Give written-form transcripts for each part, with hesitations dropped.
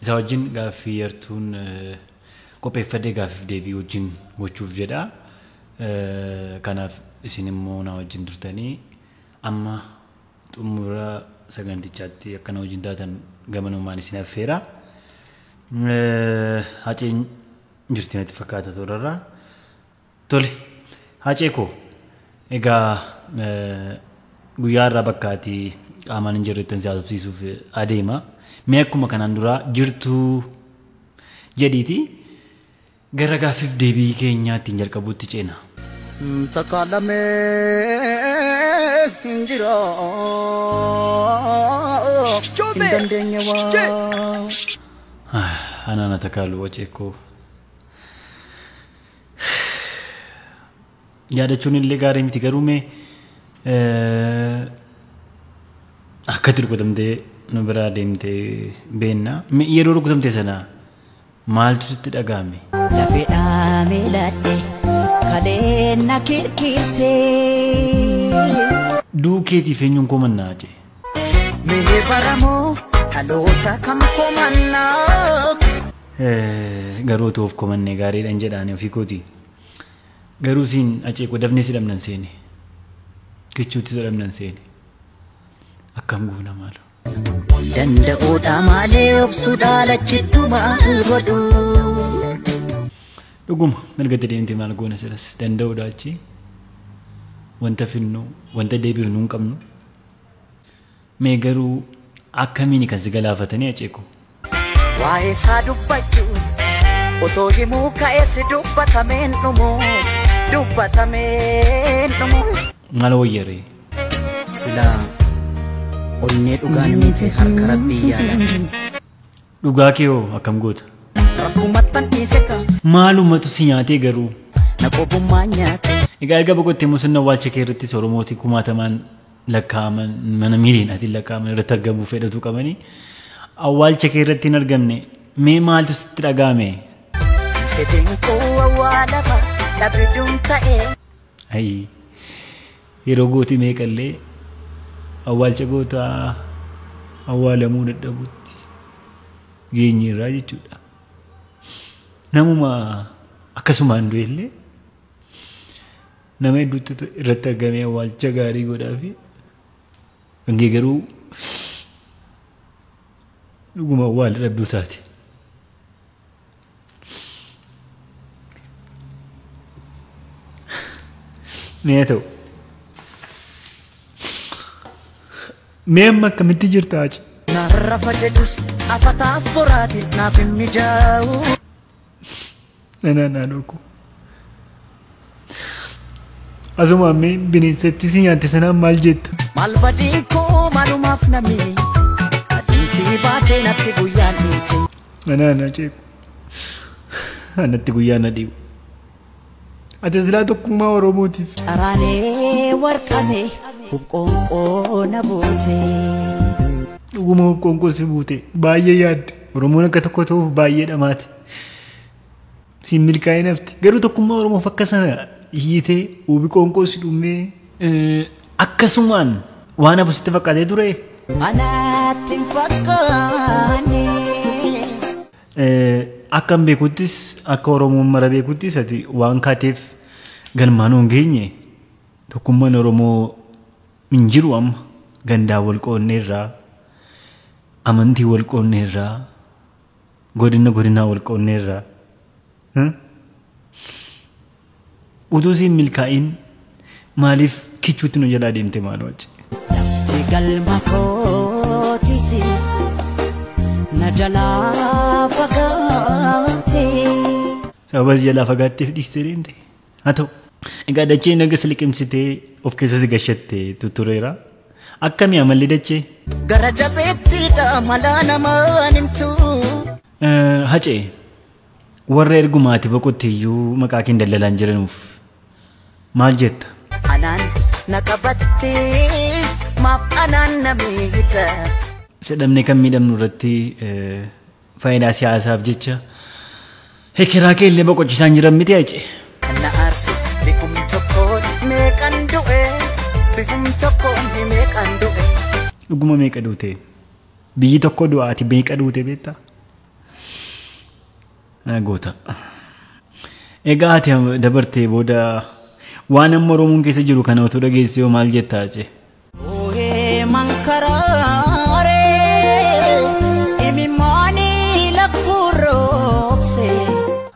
Isa wajjin gaaffii yartuun qopheeffadhee gaaffiif deebii wajjin gochuuf jedha. Kanaaf isin immoo na wajjin turtanii amma xumura sagantichaatti akka na wajjin taatan gamanumaan isin affeera. Haceen jirti natti fakkaata toorarraa. Tole, Hacee koo egaa guyyaa irraa bakka ati qaamaan hin jirrettan si haasofsiisuuf adeema. Mee akkuma kanaan duraa jirtuu jedhiiti gara gaaffiif deebii keenyaa ittiin jalqabuutti ceena. Takaalamee hin jira hin dandeenye waa. Anaan takaalu Hacee koo. Yaadachuun illee gaarii miti garuu mee akkatti rukutamtee nu biraa deemtee beenna. Yeroo rukutamte sana maaltu sitti dhaga'ame? Lafee dhaamee ladhe kaleen na kirkirtee. Du'uu keetiif eenyuun komannaa Hacee? Mee baramoo dhaloota kam komannaa? Garuu otoo of komannee gaariidhaan jedhaani ofii kooti. Garuu siin Hacee koo dafnee si dhabnan seene. Kichuutti si dhabnan seene. Akkam goona maaloo? Danda'uudha malee obsuudha lachittu maal godhu? Dhuguma mirgatti deemtee maal goona silas danda'uudha achi wanta finnu wanta deebifnu hin qabnu. Mee garuu akkamiin kan si galaafatanii Hacee koo? Waa'ee isaa dubbachuuf otoo himuu ka'es dubbatameen dhumu dubbatameen dhumu. Maal wayyaree? Silaa onnee dhugaan miti harka rabbii yaala. Dhugaa kee hoo akkam goota? Rabbumattan dhiise ka. Maalumatu si nyaatee garuu? Na qobummaa nyaate. Egaa erga boqottee immoo sirna awwaalcha kee irrattis Oromootii kumaatamaan lakkaa'aman mana miiliyoonaatiin lakkaa'aman irratti argamuu fedhatu qabanii awwaalcha kee irratti hin argamne mee maaltu sitti dhaga'ame? Sitiin koo awwaalama dhabiduun ta'e. Ayi yeroo gooti meeqallee awwaalcha gootaa awwaalamuu dadhabutti geenyeerraa jechuudha. Namuma akkasumaan du'e illee nama hedduutti irratti argamee awwaalcha gaarii godhaa fi hangee garuu dhuguma awwaala dhabduu taate. Mee haa ta'u. Mee amma akkamitti jirta Hacee? Narrafa jedhus afataaf boraati naaf hin mijaa'u. Anaan naannoo koo. Asuma mee bineensatti si nyaatte sanaan maal jetta? Maal badii koo maalumaaf namni aduun si baatee natti guyyaan dhiite. Anaan Hacee koo. Anatti guyyaan na dhiibu. Ati silaa tokkummaa Oromootiif. Caraanee warqame huqqoonqoo na buute. Dhuguma huqqoonqoo si buute baay'ee yaadde. Oromoon akka tokko ta'uuf baay'ee dhamaate. Siin milkaa'ee nafti. Garuu tokkummaa Oromoof akka sana hiitee hubi qoonqoo si dhumee akkasumaan waan hafu sitti fakkaatee ture. Anaatti hin fakkaanne. Akka hin beekuttis akka Oromoon mara beekuttis ati waan kaateef galmaan hin geenye tokkummaan Oromoo hin jiru amma gandaa wal qoonneerraa amantii wal qoonneerraa godina godinaa wal qoonneerraa. Utuu siin milkaa'in maaliif kichuutti nu jalaa deemte maaloo achi? Lafti galma kootisi na jalaa fagaate. Sababa si jalaa fagaatteef dhiistee deemte. Haa ta'u. Egaa dachee naga si liqimsitee of keessa si gashattee tuttureera. Akkamii amalli dachee? Gara jabeettiidha malaa namaan himtu. Hacee warra ergumaati boqotte iyyuu maqaa keen daldalaan jiranuuf maal jetta? Anaan na qabattee maaf anaan na miita. Sedhamnee kan miidhamnu irratti faayidaa siyaasaaf jecha hekeraa kee illee boqochisaan jiran miti Hacee. Kan na aarsu bifum tokkoon meeqan du'e bifum tokkoon meeqan du'e. Dhuguma meeqa duute? Biyyi tokko du'aati meeqa duute beektaa? Goota. Egaa ati dabartee booda waan amma Oromoon keessa jiru kana otoo dhageessee maal jettaa Hacee? Oohee mankaraaree imimmaanii lakkuu roobse.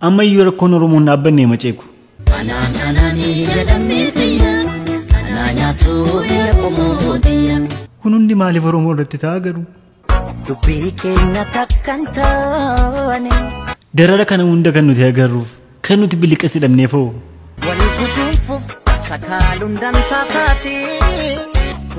Amma iyyuu rakkoon Oromoon dhaabbanne maceeku. Anaan anaanii jedhamee fayya anaa nyaatu biyya qomootiyya. Kun hundi maaliif Oromoo irratti ta'a garuu? Dubbii keenya takka hin taane. Darara kana hunda kan nuti agarruuf kan nuti biliqas hidhamneef hoo? Wal guduunfuuf sakaaluun dantaa taate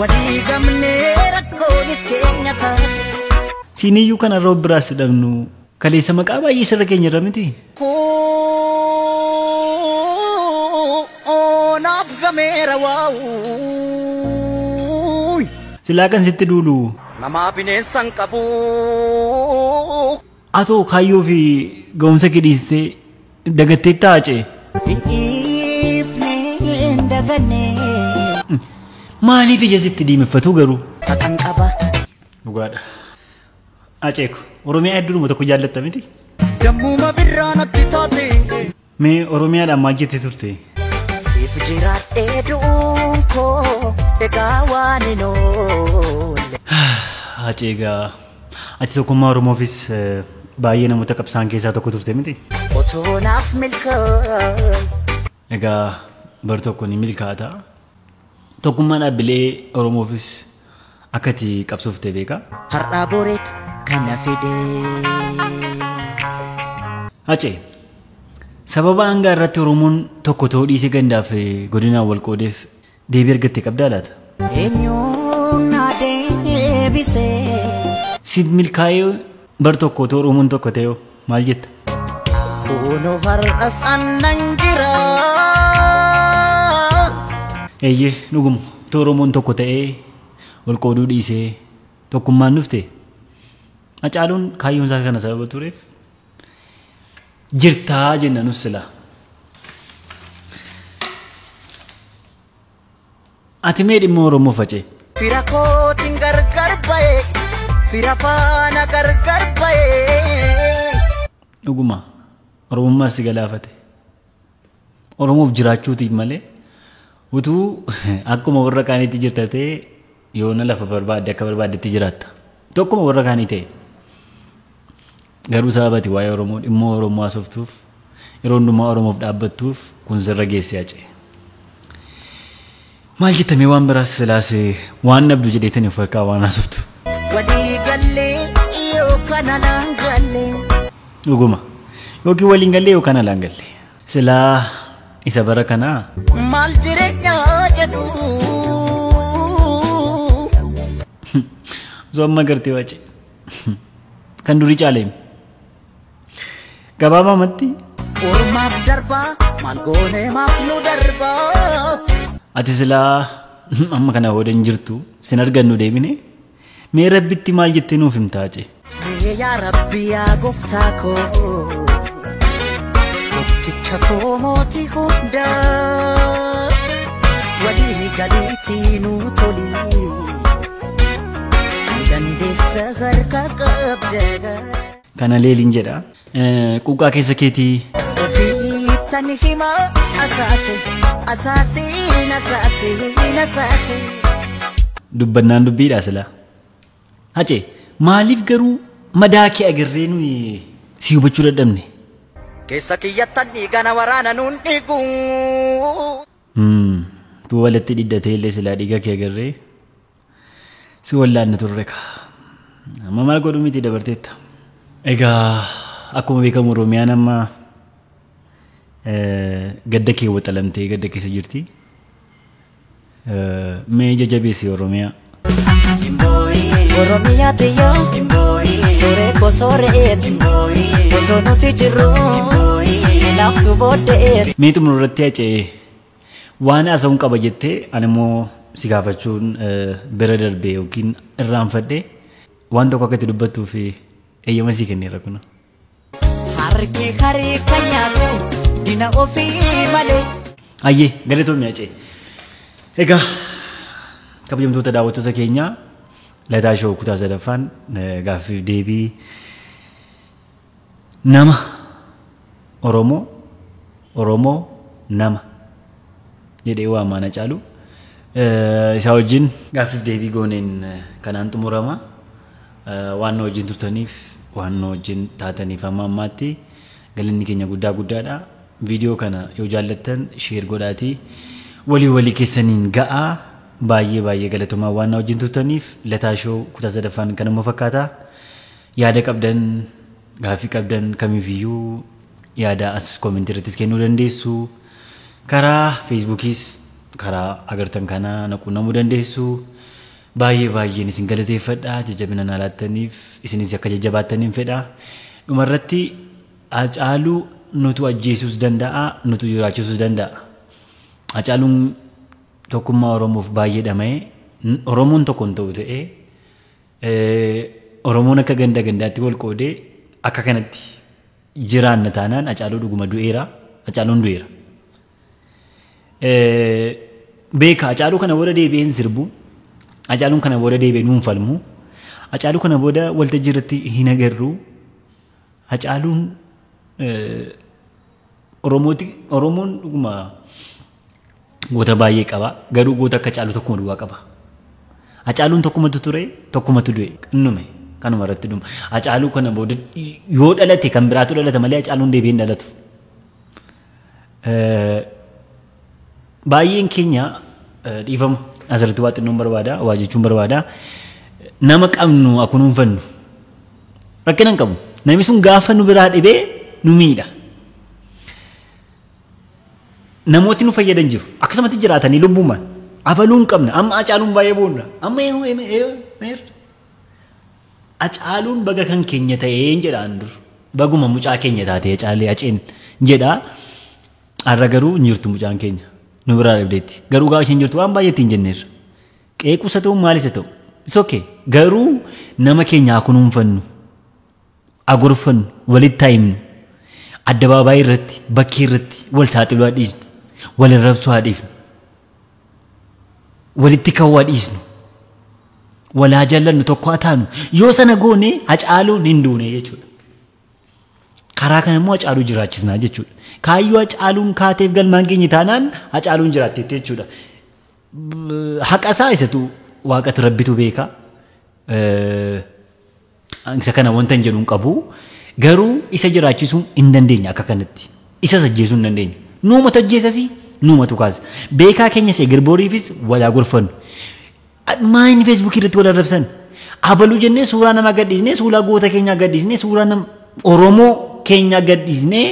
walii gamnee rakkoonis keenya taate. Siiniyyuu kanarra of biraas hidhamnu kaleessa maqaa baay'ee sirra keenya irra miti. Koonaaf gameera waa'u. Silaa kan sitti duulu. Namaa bineensa hin qabu. Atoo kaayyoo fi ga'umsa kee dhiistee dagattee taa'ee. Hin dhiifne hin daganne. Maaliif ija sitti diimeffatu garuu? Haqan qaba. Dhugaadha. Aceeku Oromiyaa hedduudhuma tokko jaallatta miti? Dammuma birraa natti taate. Mee Oromiyaadhaan maal jettee turte? Siif jiraadhee du'uun koo egaa waan hin oolle. Acee egaa ati tokkummaa Oromoofis baay'ee namoota qabsaan keessaa tokko turte miti? Otoo naaf milkaa'e. Egaa bar tokko ni milkaa'ata. Tokkummaan dhaabbilee Oromoofis akka ati qabsoofte beeka. Har'aa boreetu kana fide. Acee sababa hangaa irratti Oromoon tokko ta'uu dhiisee gandaaf godinaan wal qoodeef deebii argatte qabdaa laata? Eenyuun na deebisee? Si milkaa'ee bar tokko otoo Oromoon tokko ta'e maal jetta? Kunoo har'as aannan jira. Eeyyee dhuguma otoo Oromoon tokko ta'ee wal qooduu dhiisee tokkummaan dhufte Hacaaluun kaayyoon isaa kana sababa tureef jirtaa jenna nus silaa. Ati mee dhimma Oromoo facee? Fira kootiin gargar ba'e, fira faana gargar ba'e. Dhuguma Oromummaa si galaafate. Oromoof jiraachuutiif malee utuu akkuma warra kaaniitti jirta ta'e yoona lafa barbaadde akka barbaaddetti jiraatta. Tokkuma warra kaanii ta'e. Garuu sababa ati waa'ee Oromoo dhimma Oromoo haasoftuuf yeroo hundumaa Oromoof dhaabbattuuf kun sirra geesse Hacee. Maal jettamee waan biraas silaas waan dhabdu jedheetanii of harkaa waan haasoftu. Walii gallee yookaan alaan gallee. Dhuguma yookiin waliin gallee yookaan alaan gallee. Silaa isa bara kanaa. Maal jireenyaa jedhu. Osoo amma gartee wace. Kan durii caaleem. Gabaabumatti. Ormaaf darbaa maal goonee maaf nu darbaa. Ati silaa amma kana booda hin jirtu sin argannu deebine mee rabbitti maal jettee nuuf himtaa Hacee? Mee yaa Rabbi yaa gooftaa koo tokkicha koo mootii hundaa walii galiitii nuu toli dandeessa harka qabda. Kana leeliin jedha. Quuqaa keessa keetii. Ofiittan hima asaase asaasiin asaasiin asaase. Dubbannaan dubbiidha silaa. Hacee maaliif garuu madaa kee agarree nuyi si hubachuu dadhabne? Keessa kiyyattan dhiigana waraana nuun dhiigu. Tu walitti dhidhatee illee silaa dhiiga kee agarree si wallaanna turre ka. Amma maal godhu miti dabarteetta. Egaa akkuma beekamu Oromiyaan amma gadda kee waxalamtee gadda keessa jirti. Mee jajjabeessi Oromiyaa. Oromiyaa tiyyoo sooree koo sooreetti otoo nuti jirru naaftu booddeetti. Mee xumura irratti Hacee waan haasa'uun qaba jettee ani immoo si gaafachuun bira darbee yookiin irraanfadhee waan tokko akka itti dubbattuu fi eeyyama sii kenneera kuna. Harki harka nyaatu dina ofii malee. Ayyee galatoomii Hacee. Egaa kabajamtoota daawwattoota keenyaa Lataa Shoo kutaa sadaffaan gaaffiif deebii nama Oromoo, Oromoo nama jedhee waamaan Hacaaluu. Isaa wajjin gaaffiif deebii gooneen kanaan xumurama. Waan nu wajjin turtaniif, waan nu wajjin taataniif amma ammaatti galanni keenya guddaa guddaadha. Viidiyoo kana yoo jaallattan share godhaatii walii walii keessaniin ga'aa. Baay'ee baay'ee galatoomaa waan na wajjin turtaniif. Lataa Show kutaa sadaffaan kanuma fakkaata. Yaada qabdan, gaaffii qabdan kamiifiyyuu yaada as koomentii irrattis kennuu dandeessu. Karaa Feesbuukiis karaa agartan kanaa na quunnamuu dandeessu. Baay'ee baay'een isin galateeffadha. Jajjabina na laattaniif isinis akka jajjabaattaniin fedha. Dhumarratti Hacaaluu nutu ajjeesuus danda'a, nutu jiraachisuus danda'a. Hacaaluun tokkummaa Oromoof baay'ee dhama'ee, Oromoon tokko hin ta'u ta'ee, Oromoon akka ganda gandaatti wal qoodee akka kanatti jiraanna taanaan Hacaaluu dhuguma du'eera. Hacaaluun du'eera. Beeka Hacaaluu kana booda deebi'ee hin sirbu. Hacaaluun kana booda deebi'ee nuun falmu. Hacaaluu kana booda waltajjii irratti hin agarru. Hacaaluun Oromooti, Oromoon dhuguma goota baay'ee qaba. Garuu goota akka Hacaaluu tokkuma duwwaa qaba. Hacaaluun tokkumatu ture, tokkumatu du'e. Innume kanuma irratti dhuma. Hacaaluu kana booda yoo dhalate kan biraatu dhalata malee Hacaaluun deebi'ee hin dhalatu. Baay'een keenya dhiifama asirratti waa xinnoon barbaada, waa jechuun barbaada. Nama qabnu akunuunfannu rakkina hin qabu. Namni sun gaafa nu biraa dhibee nu miidha. Namooti nu fayyadan jiru. Akkasumatti jiraatanii lubbumaan. Abaluu hin qabna. Amma Hacaaluun baay'ee boonna. Amma Hacaaluun baga kan keenya ta'een jedhaan dur. Baguma mucaa keenya taatee Hacaalee Haceen jedha. Har'a garuu hin jirtu mucaan keenya. Nu biraa dhabdeetti. Garuu gaafa isheen jirtu waan baay'ee ittiin jenneerra. Qeequs haa ta'u maalis haa ta'u. It's okay. Garuu nama keenya haa kunuunfannu. Agorfannu. Walitti haa himnu. Addabaabaayii irratti, bakkee irratti wal saaxiluu haa dhiisnu. Wal arrabsuu haa dhiifnu. Walitti ka'uu haa dhiisnu. Wal haa jaallannu, tokko haa taanu. Yoo sana goone Hacaaluun hin duune jechuudha. Karaa kana immoo Hacaaluu jiraachisnaa jechuudha. Kaayyoo Hacaaluun kaateef galmaan geenye taanaan Hacaaluun jiraatteetti jechuudha. Haqa isaa isatu waaqatu rabbitu beeka. Isa kana wanta hin jedhu hin qabu. Garuu isa jiraachisuu hin dandeenya akka kanatti. Isas ajjeesuu hin dandeenya. Nuumatu ajjeesasi, nuumatu kaasa. Beekaa keenyas egerbooriifis walaa gorfannu. Maa inni Feesbuukii irratti wal arrabsan? Abaluu jennee suuraa namaa gadhiisnee, suuraa goota keenyaa gadhiisnee, suuraa nama Oromoo keenyaa gadhiisnee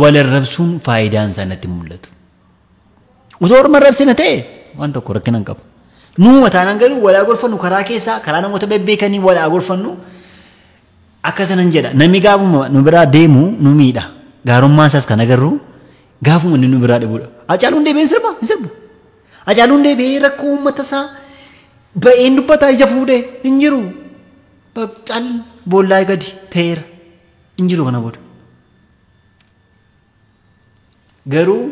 wal arrabsuun faayidaan isaa natti mul'atu. Utoo orma arrabsina ta'e waan tokko rakkina hin qabu. Nuuma taanaan garuu walaa gorfannu karaa keessaa, karaa namoota bebbeekanii walaa gorfannu. Akka sanan jedha. Namni gaafuma nu biraa deemu nu miidha. Gaarummaan isaas kan agarru gaafuma inni nu biraa dhibudha. Hacaaluun deebi'ee hin sirba, hin sirbu. Hacaaluun deebi'ee rakkoo uummata isaa ba'een dubbataa ija fuudhee hin jiru. Cal boollaa gadi ta'eera. Hin jiru kana booda. Garuu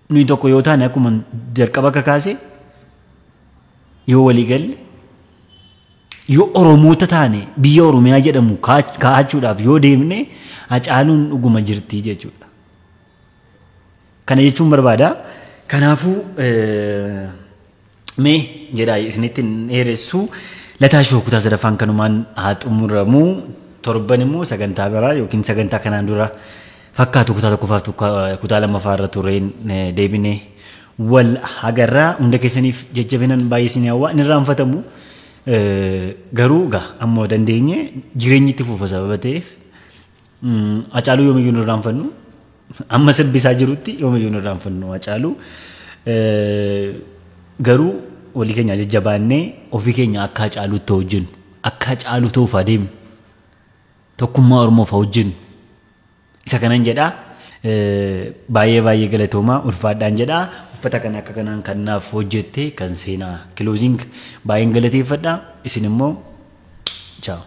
nuyi tokko yoo taane akkuma jalqaba kakaase yoo walii galle yoo Oromoota taane biyya Oromiyaa jedhamu kaa'achuudhaaf yoo deemne Hacaaluun dhuguma jirti jechuudha. Kana jechuun barbaada. Kanaafuu mee jedhaa isinitti hin dheeressu. Lataa Show kutaa sadaffaan kanumaan haa xumuramu. Torban immoo sagantaa biraa yookiin sagantaa kanaan dura fakkaatu kutaa tokkoffaaf kutaa lammaffaa irra tureen deebinee wal agarraa. Hunda keessaniif jajjabinan baay'ee isin hawwa. Inni irraanfatamu garuu gaa ammoo dandeenye jireenyi itti fufa sababa ta'eef Hacaaluu yoomiyyuu hin irraanfannu. Amma sirbisaa jirutti yoomiyyuu hin irraanfannu Hacaaluu. Garuu walii keenya jajjabaannee ofii keenya akka Hacaaluutti hojjennu, akka Hacaaluu ta'uuf adeemnu, tokkummaa Oromoof hojjennu. Isa kanan jedhaa. Baay'ee baay'ee galatoomaa ulfaadhaan jedhaa. Uffata kana akka kanaan kan naaf hojjette kan seenaa closing baay'een galateeffadha. Isin immoo ciao.